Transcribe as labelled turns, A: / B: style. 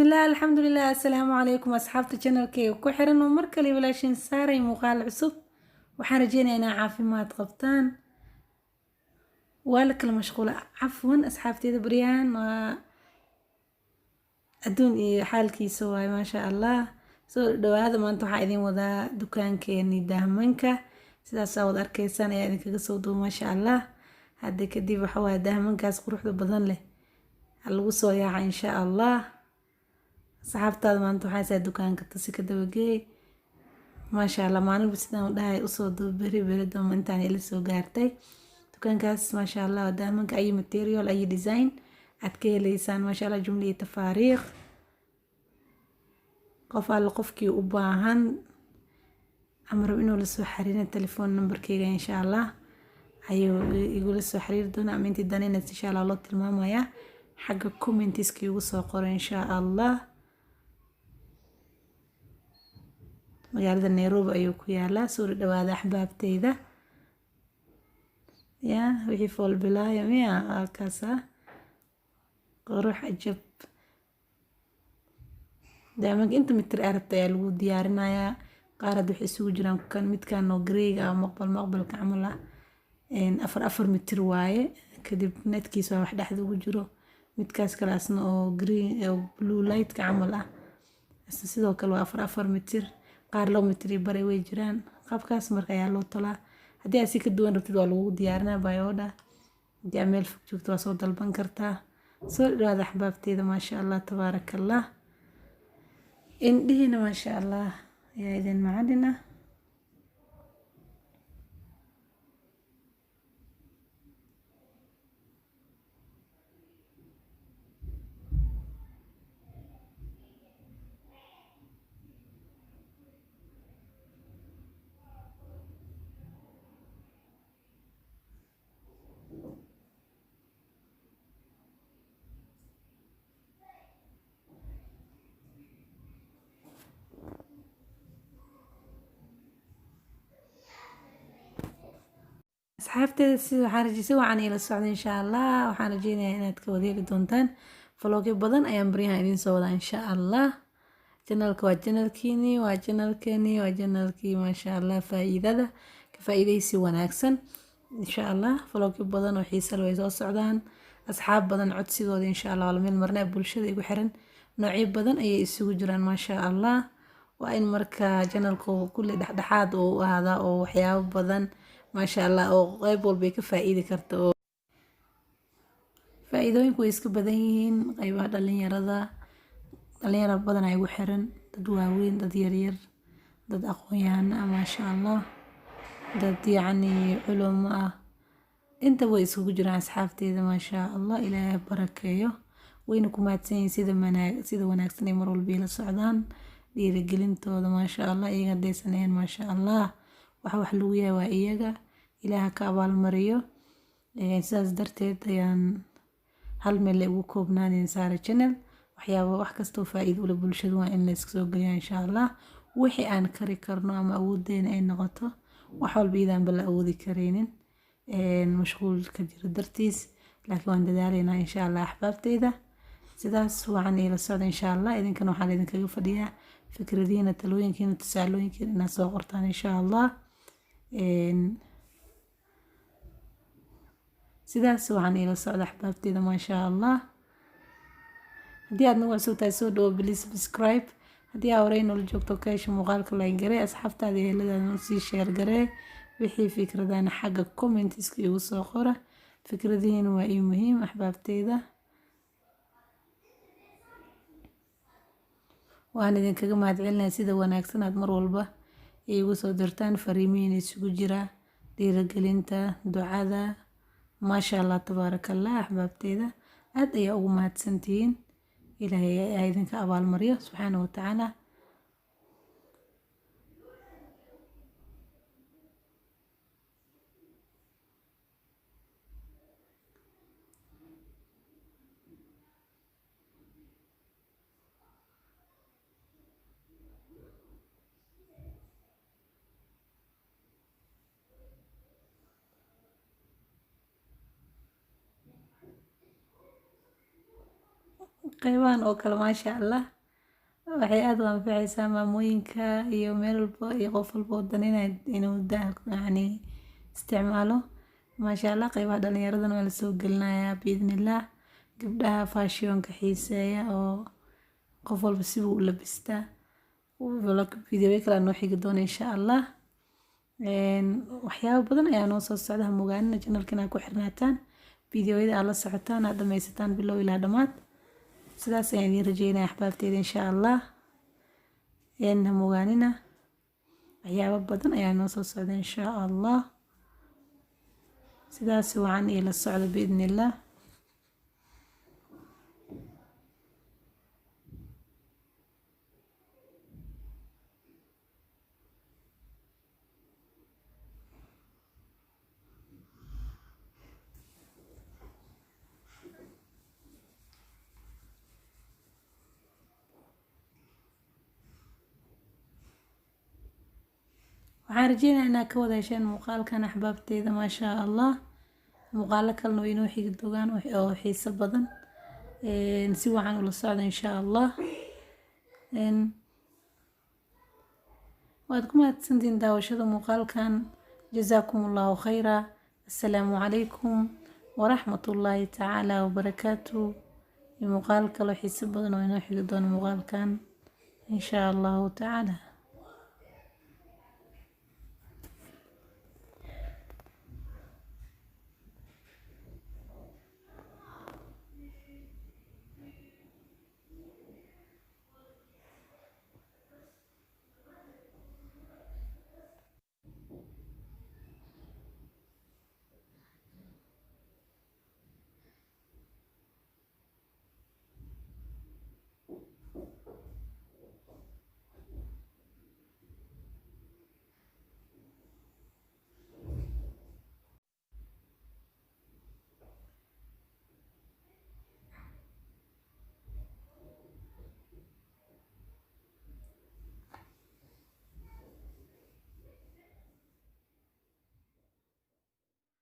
A: Bismillaah, alxamdulilah, assalaamu calaykum asxaabta channelkayga ku xiran oo mar kale walaashin saaray muuqaal cusub. Waxaan rajeynayaa inaa caafimaad qabtaan. Waa la kala mashquula, cafwan asxaabteeda, baryahan waa adduun iyo xaalkiisa waaye, maasha Allah. Soo dhawaada, maanta waxaa idin wadaa dukaankeeni daahmanka. Sidaasaa wad arkaysaan ayaa idinkaga soo duuba, maasha Allah. Hadda kadib waxa waaye daahmankaas quruxda badan leh ha lagu soo yaaca, insha Allah. Asxaabtaada maanta waxaa saa dukaanka tusi ka dabageey, maasha Allah. Maalinba sidaan dhahay usoo duub, beri beri dama intaan ila soo gaartay dukaankaas, maasha Allah. Daahmanka ay material ay design aad ka heleysaan, maasha Allah, jumla iyo tafaariiq. Qof alla qofkii u baahan ama rab inuu lasoo xiriirina, telefoon numberkeyga insha Allah ayuu igula soo xiriiri doonaa, ama intii danaynaysa insha Allah loo tilmaamayaa, xagga commentiska igu soo qoro, insha Allah. Magaalada Nairobi ayuu ku yaalaa. Soo dhawaada axbaabteyda. Ya wixii fool bilaaya miya halkaasa qurux cajab. Daamanka inta mitir aa rabta ayaa lagu diyaarinayaa. Qaar hadda waxay isugu jiraan kan midkan oo greyga ah, maqbal maqbalka camal ah, 4 4 mitir waaye. Kadib netkiisa waa wax dhexda ugu jiro. Midkaas kale asna oo green oo blue lightka camal ah, isna sidoo kale waa 4 4 mitir. Qaar 2 mitir iyo bare way jiraan. Qaabkaas marka ayaa loo tolaa. Haddii aad si ka duwan rabtid, waa lagu diyaarinaa by order. Haddii aad meel fog joogto, waa soo dalban kartaa. Soo dhawaada axbaabteeda, maasha Allah, tabaaraka Allah. Indhihiina maasha Allah ayaa idin macalin ah. Asxaabteeda, si waxaan rajay si wacan ila socda, insha Allah. Waxaan rajeynayaa inaad ka wada heli doontaan. Vlogyo badan ayaan baryahan idiin soo wadaa, insha Allah. Channelka waa channelkiini, waa channelkeeni, waa channelkii, maasha Allah. Faa'iidada ka faa'iidaysi wanaagsan, insha Allah. Vlogyo badan oo xiisa leh way soo socdaan. Asxaab badan codsigooda, insha Allah, waa la meel marnaa. Bulshada igu xiran noocyo badan ayay isugu jiraan, maasha Allah. Waa in marka channelku kulli dhexdhexaad uu ahaadaa oo waxyaabo badan, maasha Allah, oo qeyb walba ay ka faa'iidi karto, oo faa'iidooyinku way iska badan yihiin. Qeybaha dhalinyarada, dhalinyaro badan ay igu xiran, dad waaweyn, dad yaryar, dad aqoon-yahano ah, maasha Allah, dad yacni culimo ah, inta way isugu jiraan asxaabteeda, maasha Allah. Ilaahay ha barakeeyo, wayna ku mahadsan yihiin sida wanaagsan ay mar walba ila socdaan, dhiirigelintooda, maasha Allah. Iyaga haddaysan ahayn, maasha Allah, waxa wax lagu yahay waa iyaga. Ilaah ha ka abaalmariyo. Sidaas darteed ayaan hal meel ugu koobnaanin Saara Channel. Waxyaaba wax kastoo faa'iido u leh bulshada waa in la iska soo geliyaa, insha Allah, wixii aan kari karno ama awoodeena ay noqoto. Wax walba iyadanba la awoodi karaynin mashquulka jiro dartiis, laakiin waan dadaalaynaa, insha Allah. Axbaabteyda, sidaas wacan ila socda, insha Allah. Idinkana waxaan idinkaga fadhiyaa fikradihiina, talooyinkiina, tusaalooyinkiina inaad soo qortaan, insha Allah. Sidaas waxaan ila socda axbaabteyda, maasha Allah. Haddii aad nagu cusub tahay, soo dhawo, please subscribe. Haddii aa horey noola joogto, ka hesho muuqaalka, like garee, asxaabtaada iyo eheladaada usii share garee. Wixii fikradana xagga commentiska igu soo qora. Fikradihiina waa ii muhiim, axbaabteyda. Waan idinkaga mahadcelinaya sida wanaagsan aad mar walba iigu soo dirtaan fariimihiin isugu jira dhiirigelinta, ducada, maasha Allah, tabaaraka Allah. Axbaabteyda, aad ayaa ugu mahadsantihiin. Ilaahay ha idinka abaalmariyo subxaana wa tacaala. Qeybahan oo kale, maasha Allah, waxay aada u anfaceysaa maamooyinka iyo meel walba iyo qof walba oo daneynaya inuu daah yacni isticmaalo. Maasha Allah, qeybaha dhalinyaradana waa lasoo gelinayaa biidnillah. Gabdhaha fashionka xiiseeya oo qof walba sibuu u labistaa. Video kale noo xigi doona insha Allah. Waxyaabo badan ayaa noo soo socda. Ha mogaanina channelka inaad ku xirnaataan, videoyada aad la socotaan, aad dhammaysataan bilow ilaa dhammaad. Sidaas ayaan idiin rajeynaya, axbaabteeda, insha Allah. Ha mogaanina, waxyaabo badan ayaa noo soo socda insha Allah. Sidaas wacan iyo la socda biidnillah. Waxaan rajeynayaa inaad ka wada hesheen muuqaalkan, axbaabteeda, maasha Allah. Muuqaalo kalena way inoo xigi doonaan oo xiiso badan. Si wacan ula socda insha Allah. Waad ku mahadsantihiin daawashada muuqaalkan. Jazaakum Allahu khayra. Assalaamu calaykum waraxmatullaahi tacaala wabarakaatu. Muuqaal kaloo xiiso badan oo inoo xigi doono muuqaalkan insha Allahu tacaala.